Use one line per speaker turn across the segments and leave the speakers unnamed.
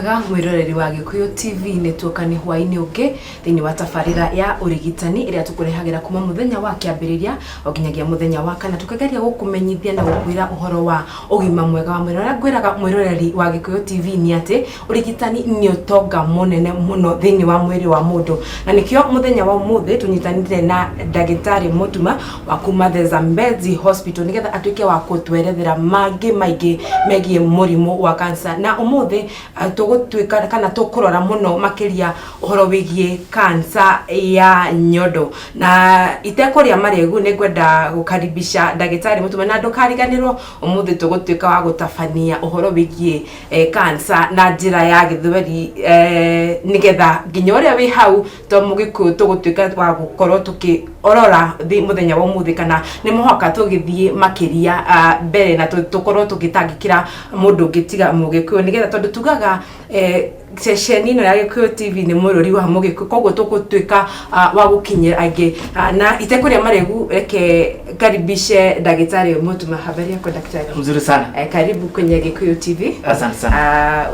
Mwega mwiroreri wa Gikuyu TV, nĩ tuoka nĩ hwaĩ-inĩ ũngĩ thĩinĩ wa tabarĩra ya ũrigitani ĩrĩa tũkũrehagĩra kuma mũthenya wa kĩambĩrĩria o nginyagia mũthenya wa kana, tũkĩgeria gũkũmenyithia na gũkwĩra ũhoro wa ũgima mwega wa mwĩrĩ. Ũrĩa ngwĩraga mwĩroreri wa Gikuyu TV nĩ atĩ ũrigitani nĩ ũtonga mũnene mũno thĩinĩ wa mwĩrĩ wa mũndũ, na nĩkĩo mũthenya wa ũmũthĩ tũnyitanĩte na ndagĩtarĩ Mũtuma wa kuma The Zambezi Hospital nĩgetha atuĩke wa gũtwerethera mangĩ maingĩ megiĩ mũrimũ wa cancer. Na ũmũthĩ tũgũtuĩka kana tũkũrora mũno makĩria ũhoro wĩgiĩ cancer ya nyondo. Na itekũrĩa marĩgu, nĩ ngwenda gũkaribisha ndagĩtarĩ Mũtuma, na ndũkariganĩrwo ũmũthĩ tũgũtuĩka wa gũtabania ũhoro wĩgiĩ cancer na njĩra ya gĩthweri, nĩgetha nginya ũrĩa wĩ hau to mũgĩkũyũ tũgũtuĩka wa gũkorwo tũkĩorora mũthenya wa ũmũthĩ, kana nĩ mũhaka tũgĩthiĩ makĩria mbere na tũkorwo tũgĩtangĩkĩra mũndũ ũngĩ tiga mũgĩkũyũ, nĩgetha tondũ tugaga ceceni ĩno ya Gĩkũyũ TV nĩ mũrũri wa mũgĩkũyũ, koguo tũgũtuĩka wa gũkinyĩra aingĩ. Na itekũrĩa marĩgu, reke karibishe ndagĩtarĩ Mũtuma. Habari yako, daktari?
Mzuri sana.
Karibu kwenye Gikuyu TV.
Asante sana.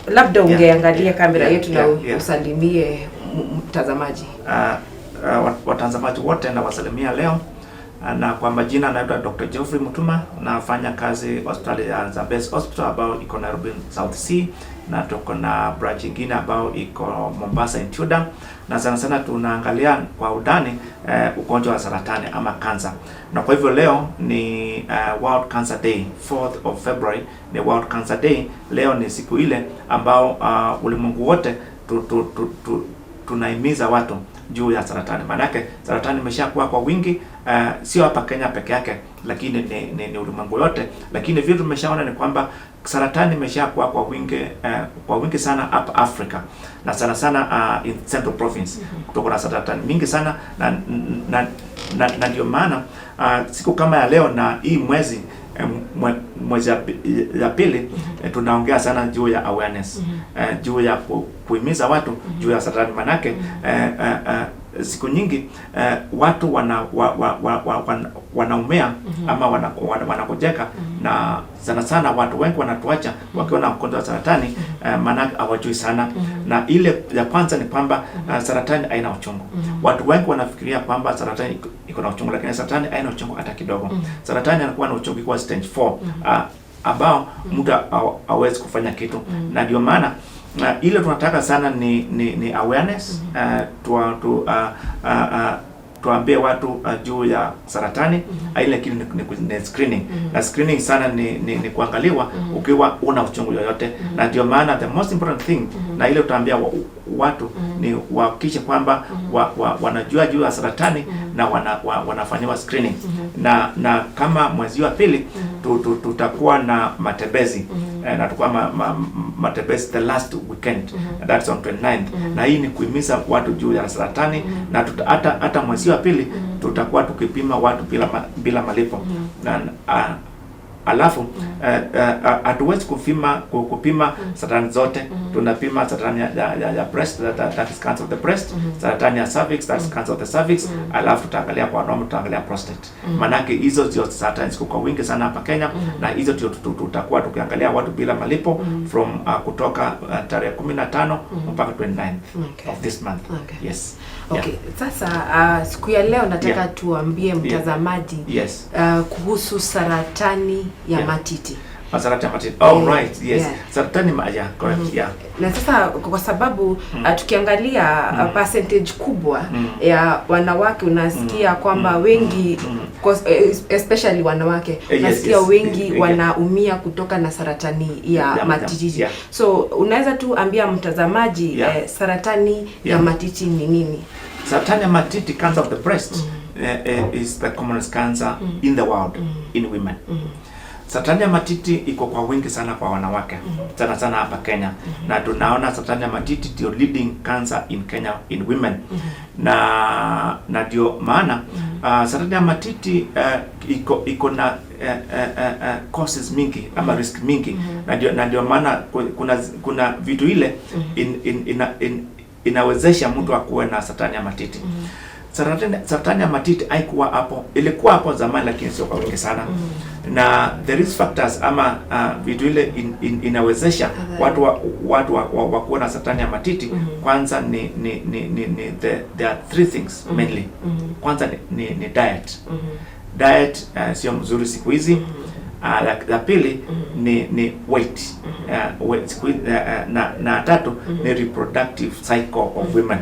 Labda ungeangalia kamera yetu na usalimie mtazamaji.
Watazamaji wote nawasalimia leo, na kwa majina naitwa Dr. Geoffrey Mutuma, nafanya kazi hospitali ya Zambezi Hospital ambayo iko Nairobi South C, na tuko na branch ingine ambayo iko Mombasa in Tudor, na sana sana tunaangalia kwa undani ugonjwa wa saratani ama cancer. Na kwa hivyo leo ni World Cancer Day, 4th of February ni World Cancer Day. Leo ni siku ile ambao ulimwengu wote tunahimiza watu juu ya saratani. Maanake saratani imeshakuwa kwa wingi, sio hapa Kenya peke yake, lakini ni ulimwengu yote. Lakini vile tumeshaona ni kwamba saratani imeshakuwa kwa wingi sana hapa Africa na sana sana in Central Province tuko na saratani mingi sana, na ndio maana siku kama ya leo na hii mwezi mwezi ya pili tunaongea sana juu ya awareness, juu ya kuhimiza watu juu ya saratani, manake siku nyingi watu wanaumia ama wanagonjeka, na sana sana watu wengi wanatuacha wakiwa na ugonjwa wa saratani, maanake hawajui sana. Na ile ya kwanza ni kwamba saratani haina uchungu. Watu wengi wanafikiria kwamba saratani iko na uchungu, lakini saratani haina uchungu hata kidogo. Saratani anakuwa na uchungu ikiwa stage 4, ambao mtu hawezi kufanya kitu, na ndio maana ile tunataka sana ni awareness, tuambie watu juu ya saratani. Ile kitu ni screening, na screening sana ni kuangaliwa ukiwa una uchungu yoyote. Na ndio maana the most important thing na ile utaambia watu ni wahakikishe kwamba wanajua juu ya saratani na wanafanyiwa screening. Na kama mwezi wa pili tutakuwa na matembezi, na tutakuwa matembezi the last weekend, that's on 29th, na hii ni kuhimiza watu juu ya saratani. Na hata mwezi wa pili tutakuwa tukipima watu bila malipo. Na alafu hatuwezi kupima saratani zote. Tunapima saratani ya breast, that is cancer of the breast, saratani ya cervix, that is cancer of the cervix, alafu tutaangalia kwa wanaume, tutaangalia prostate, manake hizo ndio saratani ziko kwa wingi sana hapa Kenya. Na hizo ndio tutakuwa tukiangalia watu bila malipo from kutoka tarehe 15 mpaka 29th of this month. Yes.
Okay, sasa siku ya leo nataka tuambie mtazamaji kuhusu saratani ya matiti.
Saratani ya matiti. Oh, right. Yes. Saratani yeah, correct. Yeah.
Na sasa kwa sababu tukiangalia percentage kubwa ya wanawake, unasikia kwamba wengi especially wanawake, unasikia wengi wanaumia kutoka na saratani ya matiti. So unaweza tu ambia mtazamaji saratani ya matiti ni nini?
Saratani ya matiti, cancer of the breast, is the commonest cancer in the world in women. Saratani ya matiti iko kwa wingi sana kwa wanawake, sana sana hapa Kenya. Na tunaona saratani ya matiti ndio leading cancer in Kenya in women. Na ndio maana saratani ya matiti iko na causes mingi ama risk mingi, na ndio maana kuna vitu ile inawezesha mtu akuwe na saratani ya matiti. Saratani ya matiti Saratani ya matiti haikuwa hapo, ilikuwa hapo zamani, lakini sio kwa wingi sana. Na the risk factors ama vitu ile inawezesha watu wa kuwa na saratani ya matiti, kwanza ni there are three things mainly. Kwanza ni diet. Diet sio mzuri siku hizi. La pili ni weight. Weight siku hizi, na tatu ni reproductive cycle of women.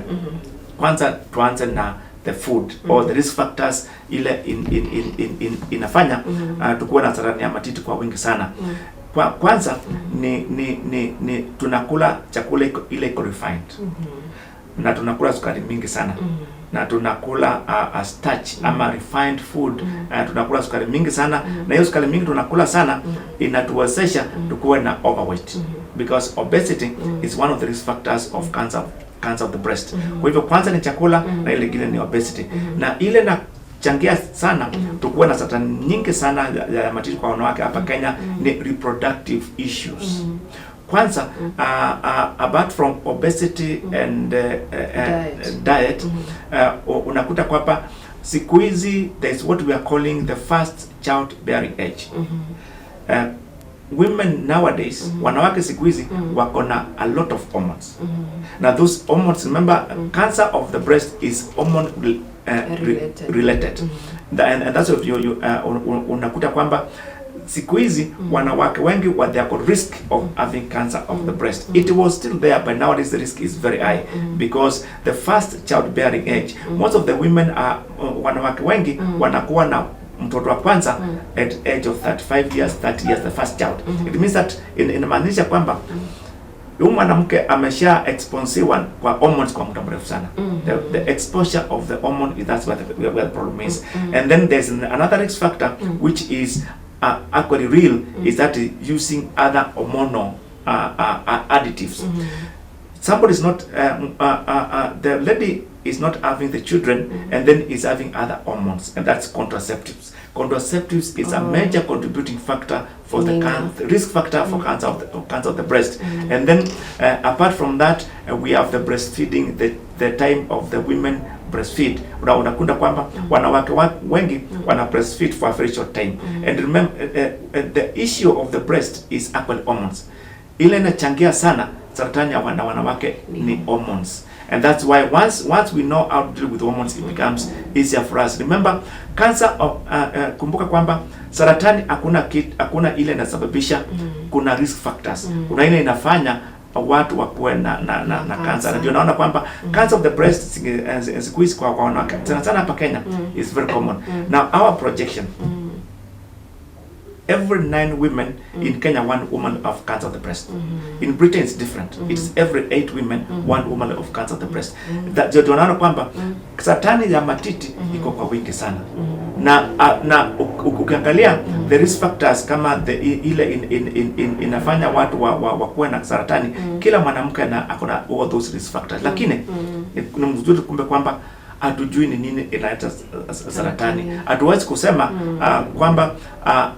Kwanza tuanze na the food or the risk factors ile inafanya tukuwe na saratani ya matiti kwa wingi sana. Kwanza ni tunakula chakula ile iko refined na tunakula sukari mingi sana na tunakula starch ama refined food. Tunakula sukari mingi sana, na hiyo sukari mingi tunakula sana inatuwezesha tukuwe na overweight, because obesity is one of the risk factors of cancer of the breast. Kwa hivyo kwanza ni chakula na ile ingine ni obesity, na ile na changia sana tukuwe na saratani nyingi sana ya matiti kwa wanawake hapa Kenya ni reproductive issues. Kwanza, apart from obesity and
Diet.
Diet, unakuta kwamba siku hizi there is what we are calling the first child bearing age. Women nowadays, wanawake siku hizi wako na a lot of hormones. Now those hormones, remember, cancer of the breast is hormone
Related.
Related. And that's what you unakuta kwamba siku hizi wanawake wengi wa they are at risk of having cancer of the breast. It was still there, but nowadays the risk is very high because the first childbearing age, most of the women are wanawake wengi wanakuwa na mtoto wa kwanza at age of 35 years, 30 years, the first child. It means that inamaanisha kwamba huyu mwanamke amesha exposiwa kwa hormones kwa muda mrefu sana. The exposure of the hormone is that's where the problem is. And then there's another risk factor which is actually real, is that using other hormonal additives. Somebody is not the lady is not having the children and then is having other hormones, and that's contraceptives. Contraceptives is a major contributing factor for the risk factor for cancer of the breast. And then apart from that, we have the breastfeeding, the time of the women breastfeed. Unakuta kwamba wanawake wengi wana breastfeed for a very short time. And remember, the issue of the breast is actually hormones. Ile inachangia sana saratani ya wanawake ni hormones, and that's why once we know how to deal with hormones, it becomes easier for us. Remember, cancer of, kumbuka kwamba saratani hakuna ile inasababisha. Kuna risk factors, kuna ile inafanya watu wakuwe na cancer.
Cancer.
Na ndio naona kwamba cancer of the breast siku hizi kwa wanawake sana sana hapa Kenya is very common. Now our projection, every nine women in Kenya, one woman of cancer of the breast. In Britain it's different. It's every eight women, one woman of cancer of the breast. That ndio tunaona kwamba saratani ya matiti iko kwa wingi sana. Na ukiangalia the risk factors kama ile inafanya watu wakuwe na saratani, kila mwanamke na akona all those risk factors. Lakini ni mzuri kumbe kwamba hatujui ni nini inaleta saratani. Hatuwezi kusema kwamba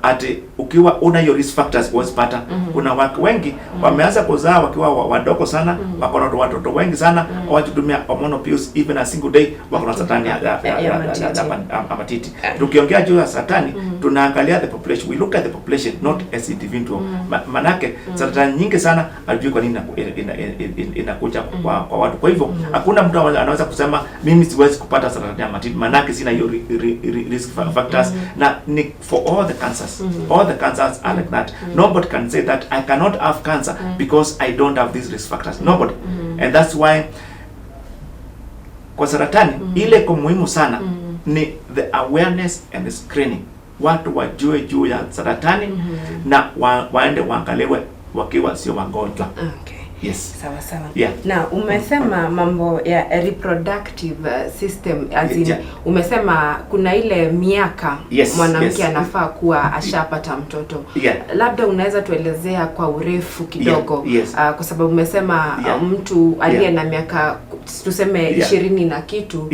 ati ukiwa una hiyo risk factors huwezi pata. Kuna watu wengi wameanza kuzaa wakiwa wadogo sana, wako na watoto wengi sana, hawajatumia hormonal pills even a single day, wako na saratani
Ya matiti.
Ya matiti. Tukiongea juu ya saratani, tunaangalia the population. We look at the population, not as individual. Manake saratani nyingi sana hatujui kwa nini inakuja kwa watu. Kwa hivyo hakuna mtu anaweza kusema mimi siwezi kupata saratani ya matiti manake sina hiyo risk factors. Na ni for all the cancers. All the cancers are like that. Nobody can say that I cannot have cancer because I don't have these risk factors. Nobody. And that's why kwa saratani ile iko muhimu sana ni the awareness and the screening. Watu wajue juu ya saratani na waende waangaliwe wakiwa sio wagonjwa.
Okay.
Yes.
Sawa sawa.
Yeah.
Na umesema mambo ya reproductive system, as in, umesema kuna ile miaka mwanamke anafaa kuwa ashapata mtoto. Labda unaweza tuelezea kwa urefu kidogo,
Yeah, yes.
kwa sababu umesema mtu aliye na miaka tuseme 20 na kitu,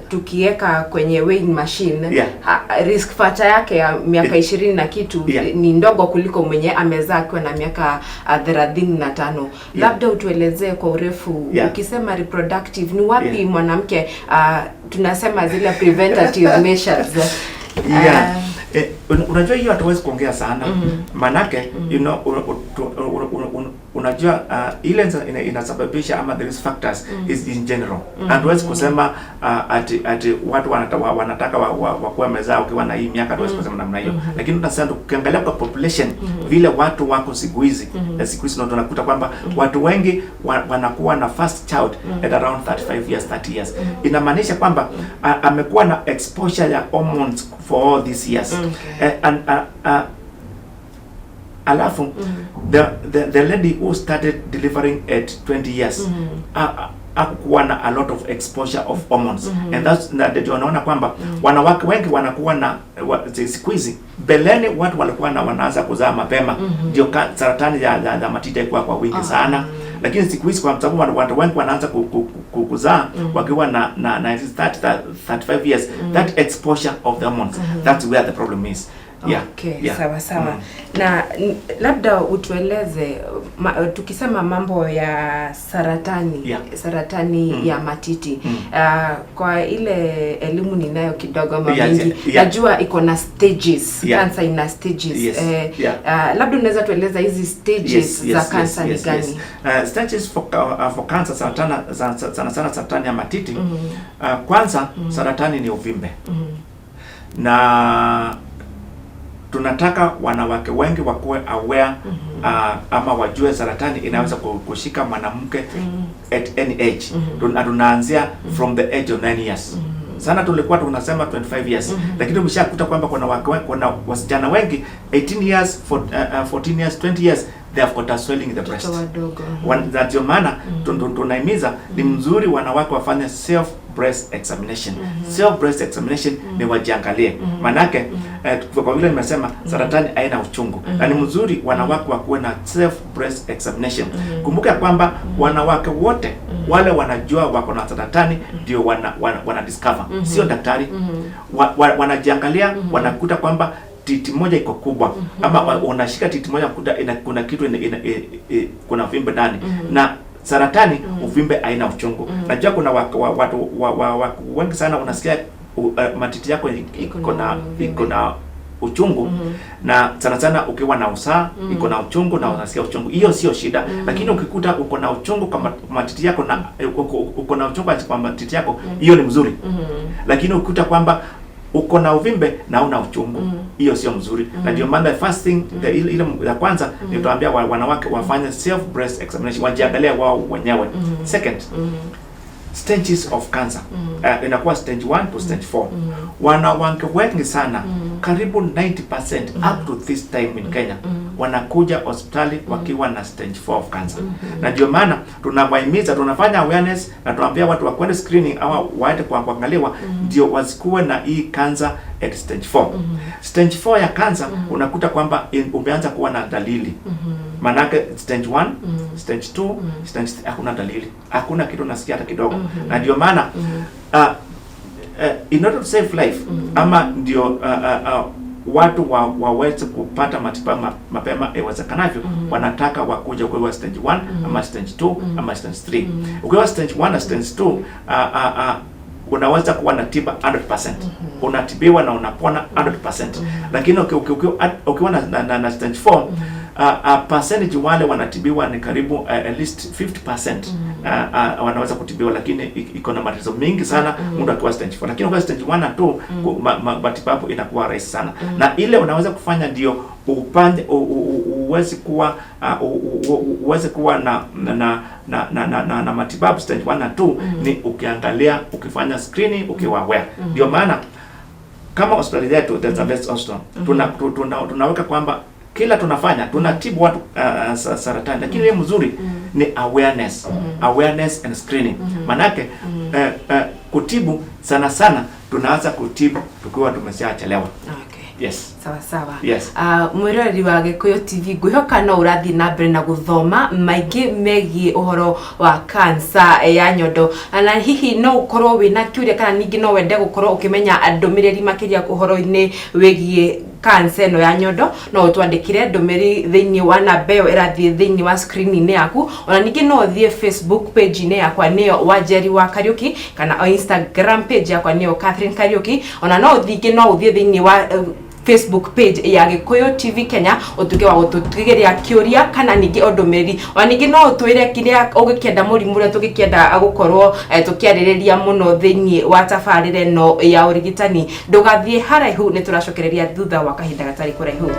tukiweka kwenye weighing machine, risk factor yake ya miaka 20 na kitu ni ndogo kuliko mwenye amezaa akiwa na miaka 35. Labda utuelezee kwa urefu, ukisema reproductive ni wapi mwanamke, tunasema zile preventative measures?
Yeah. Unajua hiyo hatuwezi kuongea sana, manake unajua ile inasababisha ama the risk factors is in general. Hatuwezi kusema ati watu wanataka wakuwe wamezaa ukiwa na hii miaka. Hatuwezi kusema namna hiyo, lakini tunasema tukiangalia kwa population vile watu wako siku hizi, siku hizi ndio tunakuta kwamba watu wengi wanakuwa na first child at around 35 years, 30 years. Inamaanisha kwamba amekuwa na exposure ya hormones for all these years. And alafu the lady who started delivering at 20 years hakukuwa na a lot of exposure of hormones, and that's na ndio wanaona kwamba wanawake wengi wanakuwa na siku hizi. Mbeleni watu walikuwa na wanaanza kuzaa mapema, ndio saratani ya matiti haikuwa kwa wingi sana, lakini siku hizi kwa sababu watu wengi wanaanza kuzaa wakiwa na 30, 35 years, that exposure of the hormones, that's where the problem is. Yeah.
Okay, sawa sawa. Na labda utueleze tukisema mambo ya saratani, saratani ya matiti, kwa ile elimu ninayo kidogo ama mingi, najua iko na stages, cancer ina stages. Labda unaweza tueleza hizi stages za cancer ni gani?
Yes. Stages for cancer, saratani sana sana, sana saratani ya matiti. Kwanza saratani ni uvimbe na tunataka wanawake wengi wakuwe aware, ama wajue saratani inaweza kushika mwanamke at any age. Tunaanzia from the age of 9 years. Sana tulikuwa tunasema 25 years, lakini umeshakuta kwamba kuna wasichana wengi 18 years, 14 years, 20 years, they have got a swelling in the breast.
Watoto wadogo.
Na ndio maana tunahimiza ni mzuri wanawake wafanye self breast examination. Self breast examination ni wajiangalie, manake kwa vile nimesema saratani haina uchungu, na ni mzuri wanawake wakuwe na self breast examination. Kumbuka kwamba wanawake wote wale wanajua wako na saratani ndio wana discover, sio daktari. Wanajiangalia, wanakuta kwamba titi moja iko kubwa, ama unashika titi moja kuta kuna kitu kuna uvimbe ndani. Na saratani uvimbe haina uchungu. Najua kuna watu wengi sana unasikia matiti yako iko na
uvimbe.
Iko na uchungu, na sana sana ukiwa na usaha iko na uchungu na unasikia uchungu, hiyo sio shida. Lakini ukikuta uko na uchungu kwa matiti yako na uko na uchungu kwa matiti yako, hiyo ni mzuri. Lakini ukikuta kwamba uko na uvimbe na una uchungu, hiyo sio mzuri. Na ndio maana the first thing, ile ya kwanza ni tuambia wanawake wafanye self breast examination, wajiangalie wao wenyewe. Second, stages of cancer, inakuwa stage 1 to stage 4. Wanawake wengi sana, karibu 90% up to this time in Kenya, wanakuja hospitali wakiwa na stage 4 of cancer. Na ndio maana tunawahimiza, tunafanya awareness na tunaambia watu wakwende screening au waende kwa kuangaliwa ndio wasikuwe na hii cancer at stage 4. Stage 4 ya cancer unakuta kwamba umeanza kuwa na dalili. Manake stage 1, stage 2, stage 3 hakuna dalili, hakuna kitu unasikia hata kidogo. Na ndio maana in order to save life, ama ndio watu waweze kupata matibabu mapema iwezekanavyo, wanataka wakuja ukiwa stage 1 ama stage 2 ama stage 3. Ukiwa stage 1 na stage 2, unaweza kuwa na tiba 100%. Unatibiwa na unapona 100%. Lakini ukiwa na stage 4, percentage wale wanatibiwa ni karibu at least 50% wanaweza kutibiwa, lakini iko na matatizo mengi sana mtu akiwa stage 4. Lakini ukiwa stage 1 na 2, matibabu inakuwa rahisi sana, na ile unaweza kufanya ndio upande uweze kuwa na matibabu stage 1 na 2 ni ukiangalia, ukifanya screening, ukiwa aware. Ndio maana kama hospitali yetu, the Best Hospital, tunaweka kwamba kila tunafanya, tunatibu watu saratani, lakini ile mzuri ni awareness, awareness and screening. Manake kutibu sana sana tunaanza kutibu tukiwa tumeshachelewa.
Okay.
Yes.
Sawa sawa.
Yes.
Mwiroreri wa Gikuyu TV, ngwihoka no urathie na mbere na guthoma maingi megie uhoro wa cancer ya nyondo, na hihi no ukorwo wina kiuria kana ningi no wende gukorwo ukimenya ndumiriri makiria uhoro-ini wigie cancer ĩno ya nyondo, no ũtwandĩkĩre ndũmĩrĩri thĩinĩ wa namba ĩyo ĩrathiĩ thĩinĩ wa screen-inĩ yaku. Ona ningĩ no ũthiĩ Facebook page-inĩ yakwa, nĩyo Wanjeri wa Kariuki, kana o Instagram page yakwa, nĩyo Catherine Kariuki. Ona no ũthiĩ no ũthiĩ thĩinĩ wa Facebook page ya Gikuyu TV Kenya, utuike wa gututigiria kiuria kana ningi ndũmĩrĩri. Ona ningĩ no ũtwĩre kĩrĩa ũgĩkĩenda, mũrimũ ũrĩa tũgĩkĩenda gũkorwo tũkĩarĩrĩria mũno thĩinĩ wa tabarĩra ĩno ya ũrigitani. Ndũgathiĩ haraihu, nĩ tũracokereria thutha wa kahinda gatarĩ kũraihu.